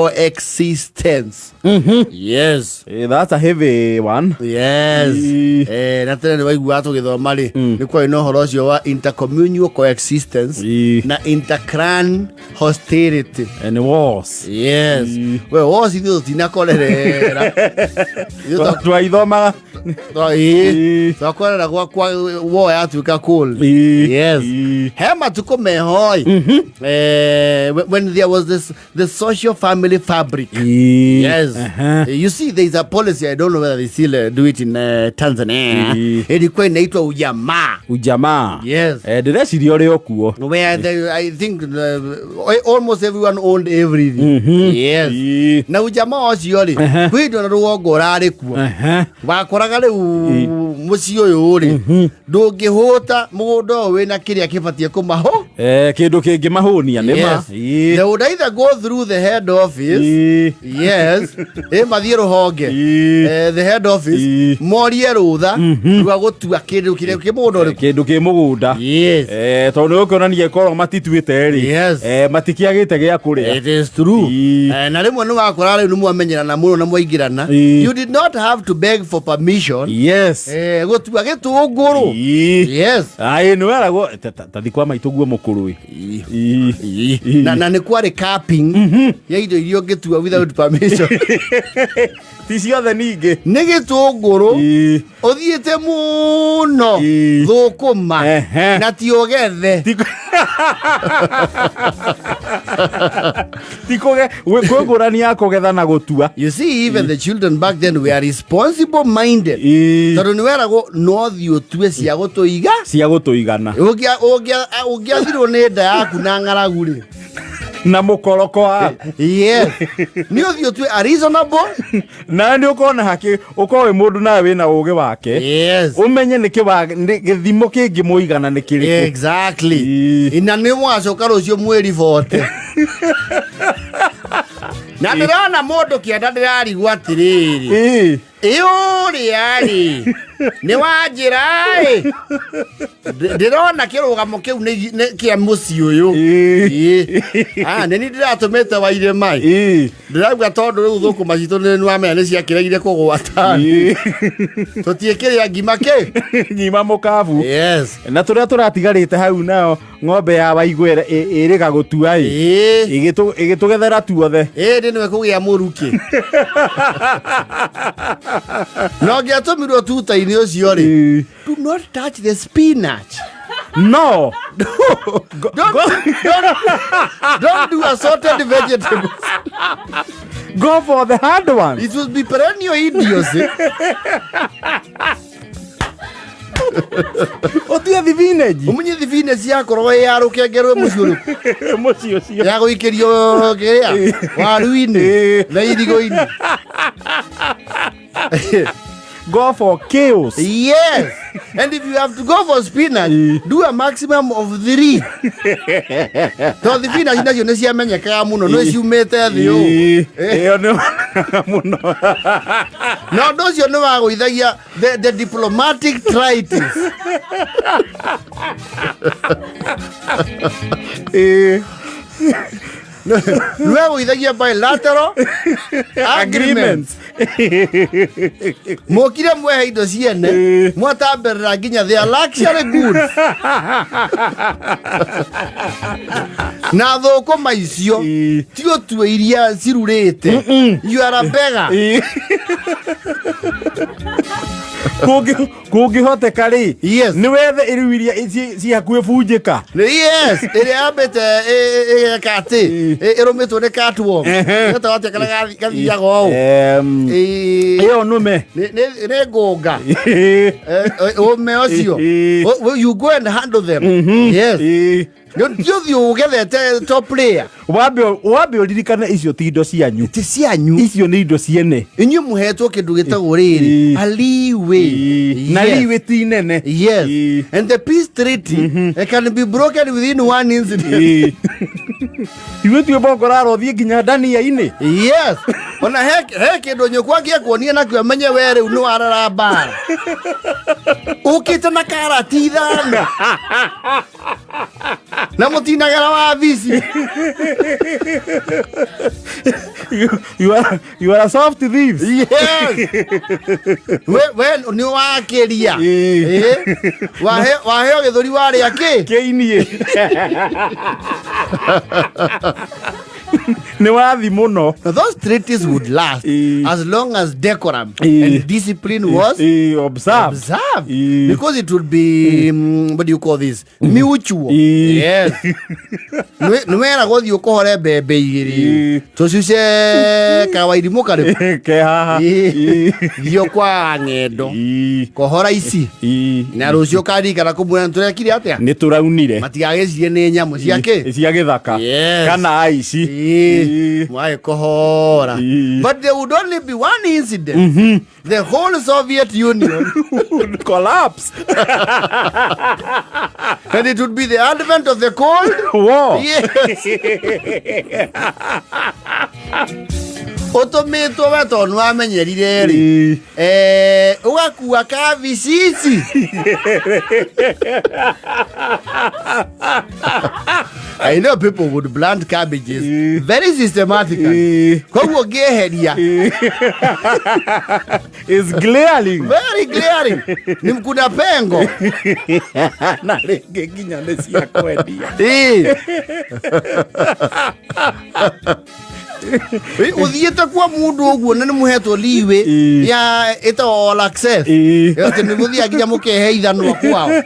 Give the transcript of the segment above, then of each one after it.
Coexistence. Yes. Eh, that's a heavy one. Yes. Ii. Eh, na tene nĩ waiguaga tũgĩthoma rĩ, nĩ kwarĩ na ũhoro ũcio wa intercommunal coexistence Ii. na interclan hostility. And wars. Yes. Ii. We wars ithuĩ tũtinakorerera. Ithuĩ Twaithomaga. Ii. Ii. Twakorera gwakwa war yatuĩka cold. Ii. Yes. Ii. He matukũ mehoi. Eh, when there was this the social family fabric. Ii. Yes. Aha. You see, there is a policy, I don't know whether they still do it in Tanzania. Ii. Ilikuwa inaitwa ujamaa. Ujamaa. Yes. Eh, ndĩreciria ũrĩ o kuo. Where I think almost everyone owned everything. Yes. Ii. Na ujamaa ũcio rĩ, Ehe. kwĩ indo na rũgongo ũrarĩ kuo. Aha. Wakoraga rĩu mũciĩ ũyũ rĩ, ndũngĩhũta mũgũnda ũyũ wĩna kĩrĩa kĩbatiĩ kũmaho. Eh, kĩndũ kĩngĩmahũnia nĩ ma. Yes. Ii. They would either go through the head office. Ii. Yes. Ĩ mathiĩ rũhonge. Ii. Eh, the head office Ii. morie rũtha rwa gũtua kĩndũ kĩrĩa kĩ mũgũnda ũrĩkũ. Kĩndũ kĩ mũgũnda. Yes. Eh, tondũ nĩ ũkĩonania korwo matituĩte rĩ. Yes. Eh, matikĩagĩte gĩa kũrĩa. It is true. Ii. Eh, na rĩmwe nĩ wakora rĩu nĩ mwamenyerana mũno na mwaingĩrana. Ii. You did not have to beg for permission. Yes. Eh, gũtua gĩtũngũrũ. Ii. Yes. Aĩ nĩ weragwo tathi kwa maitũ guo mũkũrũ ĩ. Ii. Ii. Na nĩ kwarĩ capping ya indo iria ũngĩtua without permission. Ti ciothe ningĩ. Nĩ gĩtũngũrũ Ii. ũthiĩte mũno Ii. thũkũma Ehe. na ti ũgethe. Ti kũge kwĩ ngũrani ya kũgetha na gũtua. You see, even the children back then were responsible minded. Ii. Tondũ nĩ weragwo no thiĩ ũtue cia gũtũiga. Cia gũtũigana. Ũngĩathirwo nĩ nda yaku na ng'aragu rĩ. Na mũkoroko waku. Yes. Nĩ ũthiĩ ũtue a reasonable. Nawe nĩ ũkona hakĩ ũkorwo wĩ mũndũ nawe wĩna ũgĩ wake. Yes. Ũmenye nĩkĩ gĩthimo kĩngĩmũigana nĩ kĩrĩkũ. Exactly. Ii. Na nĩ mũgacoka rũciũ mwĩribote. Na ndĩrona mũndũ kĩenda ndĩrarigwo atĩrĩrĩ. Ii. Ĩ ũrĩa rĩ, nĩ wanjĩra ĩ. Ndĩrona kĩrũgamo kĩu nĩ kĩa mũciĩ ũyũ. Ii. Ĩ. Ah, nĩ niĩ ndĩratũmĩte wairĩma ĩ. Ii. Ndĩrauga tondũ rĩu thũkũma citũ nĩ wamenya nĩ ciakĩregire kũgwata. Ii. Tũtiĩkĩrĩa ngima kĩ? Ngima mũkabu. Yes. Na tũrĩa tũratigarĩte hau nao ng'ombe ya waigũ ĩrĩga gũtua ĩ. Ĩ. Ĩgĩtũgethera tuothe. Ĩ nĩ nĩwe kũgĩa mũrukĩ. Na ũngĩatũmirwo tuta-inĩ ũcio rĩ, Ii. do not touch the spinach. No. Don't do assorted vegetables. Go for the hard one. It will be perennial idiocy. Ũtue thibinenji. Ũmenye thibinenji yakorwo ĩ ya rũkenge rwĩ mũciĩ ũrĩkũ? Mũciĩ ũcio. Ya gũikĩrio kĩrĩa? Waru-inĩ Ĩ. na irigũ-inĩ. Go for chaos. Yes. And if you have to go for spinach, do a maximum of 3. Tondũ spinach nacio nĩ ciamenyekaga mũno, nĩ ciumĩte thĩ ũũ. Ĩ, ĩyo nĩ mũno. Na ũndũ ũcio nĩ wagũithagia the diplomatic tritis. Ĩ. Nĩ wagũithagia bilateral agreements. Mokire mwehe indo ciene, Ĩ. mwatamberera nginya they are luxury goods. Na thũkũma icio Ĩ. ti ũtue iria cirurĩte. You are a beggar. Ĩ. Kũngĩhoteka rĩ, Yes. nĩ wethe rĩu iria ci hakuhĩ bunjĩka. Yes, ĩrĩa yambĩte ĩgeka atĩ ĩrũmĩtwo nĩ catworm. Ehe. Ĩtagwo atĩa karĩa gathiaga ũũ? Ĩ, Ĩyo nũme. nĩ ngũnga. Ũme ũcio. Ĩ. You go and handle them. Yes. Ĩ. Nĩ ũthiĩ ũgethete top player. Wambe ũririkane icio ti indo cianyu. Ti cianyu. Icio nĩ indo ciene. Inyuĩ mũhetwo kĩndũ gĩtagwo rĩrĩ. Ĩ. A leeway. Na Yes. leeway ti nene. Yes. Ĩ. And the peace treaty it can be broken within one incident. Ĩ. Ithuĩ twĩ bongoraro thiĩ nginya ndania-inĩ. Yes. Ona he kĩndũ nyũkwa angĩekuonia nakĩo amenye we rĩu nĩ warara mbara. Ũkĩte na karati 5. Na mũtinagera wabici. You are a soft thief. Yes. We nĩ wakĩria. Ĩĩ. Ĩĩ. Waheo gĩthũri warĩa kĩ? Kĩiniĩ. Nĩ wathi mũno. Now, those treaties would last Ĩĩ. as long as decorum Ĩĩ. and discipline was Ĩĩ, observed. observed. Ĩĩ. Because it would be, what do you call this? Mutual. Ĩĩ. Yes. Nĩ weragwo thiĩ ũkohore mbembe igĩrĩ. Ĩĩ. Tũcuce kawairimũ karĩkũ. Ke haha. Ĩĩ. Thiĩ kwa ng'endo. Ĩĩ. Kohora ici. Ĩĩ. Na rũciũ ũkaririkana kũmwĩra nĩtũrekire atĩa? Nĩ tũraunire. Matigagĩcirie nĩ nyamũ cia kĩ? Cia gĩthaka. Yes. Kana aici. Ĩĩ. Ĩĩ. Mwagĩkohora. Ĩĩ. But there would only be one incident. The whole Soviet Union. Collapse. And it would be the advent of the Cold War. Yes. Ũtũmĩtwo we tondũ nĩwamenyerire rĩ. Ĩĩ. Ũgakua kabici ici. I know people would plant cabbages Ĩĩ. very systematically. Ĩĩ. Koguo ngĩeheria It's glaring. very glaring. Ni kuna pengo. Na rĩngĩ nginya nĩ cia kwendia. Ĩĩ. Ũthiĩte kwa mũndũ ũguo na nĩ mũhetwo leeway Ĩĩ. ya ĩtagwo all access. Ĩĩ. Atĩ nĩ mũthiaga nginya mũkehe ithanwa kwao.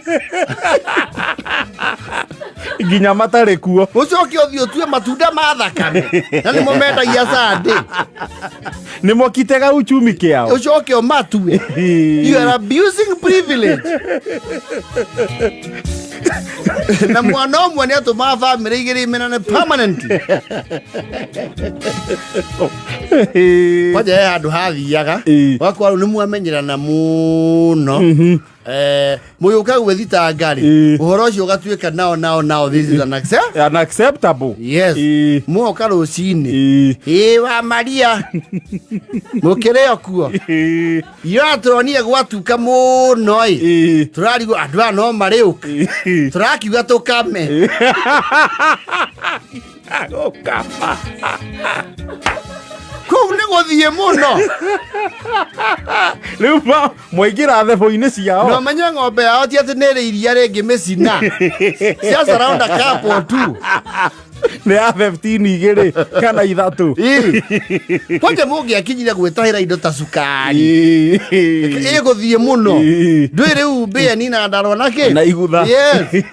Nginya matarĩ kuo. Ũcoke ũthiĩ ũtue matunda ma thakame na nĩmo mendagia Sunday. Nĩ mokitega uchumi kĩao. Ũcoke ũmatue. You are abusing privilege. Na mwana ũmwe nĩ atũmaga bamĩrĩ igĩrĩ imenane permanently. Kwanja he handũ hathiaga Ĩĩ. ũgakora rĩu nĩ mwamenyerana mũno. Mũgĩũka gwĩthitanga rĩ, Ĩĩ. ũhoro ũcio ũgatuĩka nao nao nao this is Unacceptable. Yes. Ĩĩ. Mwoka rũcinĩ. Ĩĩ. Ĩĩ wa Maria. Mũkĩrĩ o kuo. Ĩĩ. Ira tũronire gwatuka mũno ĩ. Ĩĩ. Tũrarigwo andũ aya no marĩũka. Ĩĩ. Tũrakiuga tũkame. Gũkama. Kũu nĩ gũthiĩ mũno. Rĩu mwaingĩra thebo-inĩ ciao. Na ũmenye ng'ombe yao ti atĩ nĩ ĩrĩ iria rĩngĩ mĩcina. Just around a cup or two. Nĩ ya 15 igĩrĩ kana 3. Ĩĩ. Kwanja mũngĩakinyire gwĩtahĩra indo ta cukari. Ĩĩ. Ĩgũthiĩ mũno. Ĩĩ. Ndũĩ rĩu mbĩa ni na ndarwa na kĩ? Na igutha. Yes.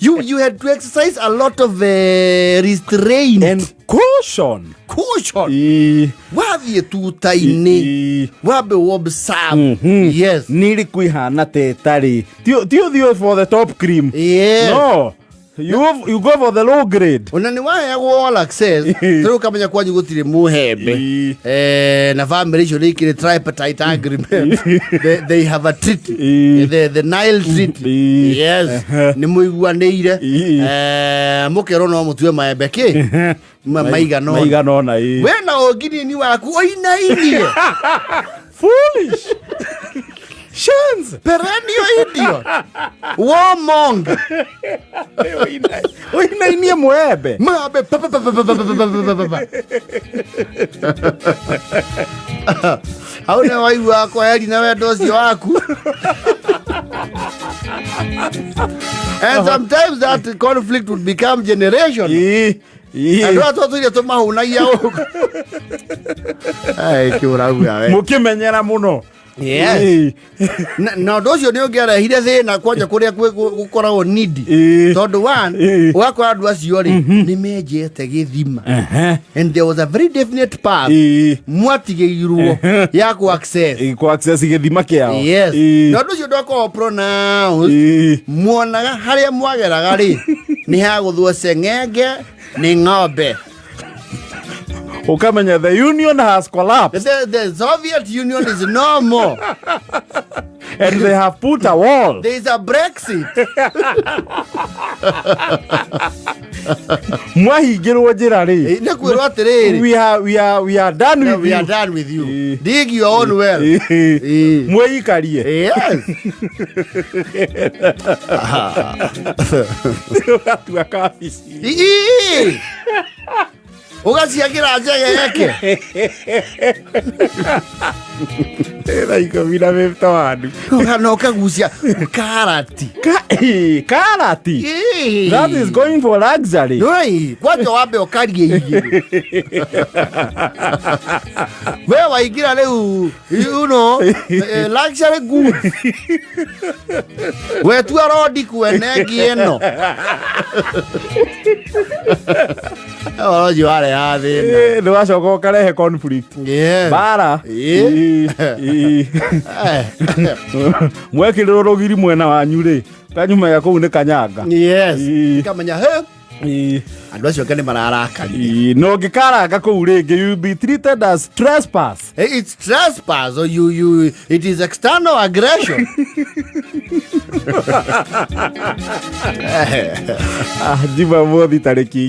You had to exercise a lot of restraint. And caution. Caution. Ĩĩ. Wathiĩ tuta-inĩ. Ĩĩ. Wambe observe. Yes. Nĩ ĩrĩkũ ĩhana ta ĩtarĩ. Ti ũthiĩ for the top cream. Yes. No. You go for the low grade. Ona nĩ waheagwo all access. Tondũ ũkamenya kwanyu gũtirĩ mũhembe. Ĩĩ. Na family icio nĩ ikĩrĩ tripartite agreement. They have a treaty. Ĩĩ. The Nile Treaty. Ĩĩ. Yes. Nĩ mũiguanĩire. Ĩĩ. Mũkerwo no mũtue maembe kĩ? Maigana ũna. Maigana ũna, ĩĩ. We na ũnginini waku ũinainie. Foolish. Shins. Perennial idiot. Warmonger. Ũinainie mwembe. Mwembe. Pa, pa, pa, pa, pa, pa, pa, pa, pa, pa, pa. Hau nĩ waigua kwaheri na wendo ũcio waku. And sometimes that conflict would become generation. Ĩĩ. Ĩĩ. Andũ aya twatũire tũmahũnagia ũguo. Ai, kĩũrauga we. Mũkĩmenyera mũno. Yes. Ĩĩ. Na ũndũ ũcio nĩ ũngĩarehire thĩna kwanja kũrĩa gũkoragwo needy. Ĩĩ. Tondũ one, Ĩĩ. ũgakora andũ acio rĩ, nĩ menjete gĩthima. And there was a very definite path Ĩĩ. mwatigĩirwo ya ku access. Ĩĩ, ku access gĩthima kĩao. Yes. Ĩĩ. Na ũndũ ũcio ndwakoragwo pronounced. Ĩĩ. Muonaga harĩa mwageraga rĩ, nĩ hagũthwo ceng'enge nĩ ng'ombe. Ukamenya the union has collapsed. The Soviet Union is no more. And they have put a wall. There is a Brexit. Mwahingĩrwo njĩra rĩ, Nĩ kwĩrwo atĩrĩrĩ, we are done No, with we you. are done with you. Dig your own well. Mwĩikarie. Yes. Ũgatua kabici. Ii! Ũgaciakĩra njegeke. Thaa 10:51. Na ũkagucia karati. Karati. Ii. That is going for luxury. Oi, kwanja wambe ũkarie igĩrĩ. We waingĩra rĩu, luxury goods. Wetua rodi kwene ĩngĩ ĩno. Ũhoro ũcio warehaga thĩna. Nĩ wacoka ũkarehe conflict. Bara. Ĩĩ. Ĩĩ. Mwekĩrĩrwo rũgiri mwena wanyu rĩ, kanyuma ya kũu nĩ kanyanga. Kamenya he andũ acio angĩ nĩ mararakarire. Na ũngĩkaranga kũu rĩngĩ, you be treated as trespass. It's trespass or you it is external aggression. Ah, Jumamothi tarĩki